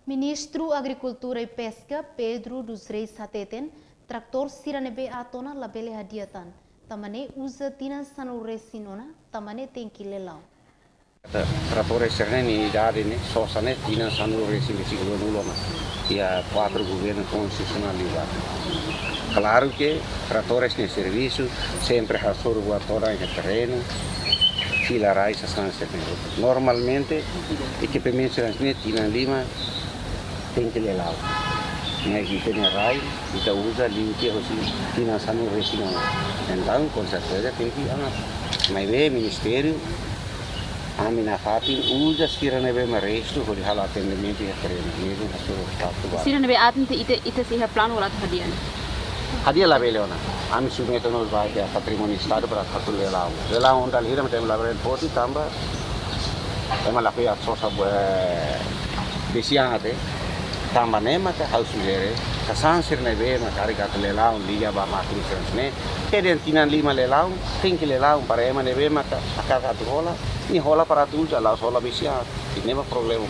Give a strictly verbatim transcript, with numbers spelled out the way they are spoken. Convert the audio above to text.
Ministru Agrikultura i Peska, Pedro dos Reis hateten, tratór sira ne'ebé aat ona labele hadi'a tan, tanba ne'e uza tinan sanulu-resin ona, tanba ne'e tenke lela'o. Tratór sira-ne'e nia idade ne'e, sosa ne'e tinan sanulu-resin-nulu ona. Iha kuatru governu konstitusionál liubá. Klaru ke tratór ne'e servisu, sempre hasoru buat todan iha terrenu, fila rai, sasán sira-ne'e. Normalmente, ekipamentu sira-ne'e tinan lima tenke lela'o. Maibé ita-nia rai, ita uza liu tiha hosi tinan sanulu-resin-nulu. Entaun, konserteza tenke aat. Maibé ministériu, ami nafatin uza sira ne'ebé mak restu hodi halo atendimentu iha terrenu. Mezmu hasoru faktu ba. Sira ne'ebé aat ne'e ita, ita sei iha planu atu hadi'a ona? Hadi'a labele ona. Ami submete ona ba iha Patrimóniu Estadu para atu lela'o. Lela'o dala ida mak ita labele foti tanba ema la ko'alia sosa buat besi aat. Tanba ne'e maka ha'u sujere, sasán sira ne'ebé mak hakarak atu lela'o liga ba mákina sira-ne'e, ke dehan tinan lima lela'o, tenke lela'o para ema ne'ebé maka hakarak atu hola, nia hola para atu uza, la'ós hola besi aat. Ne'e mak problema.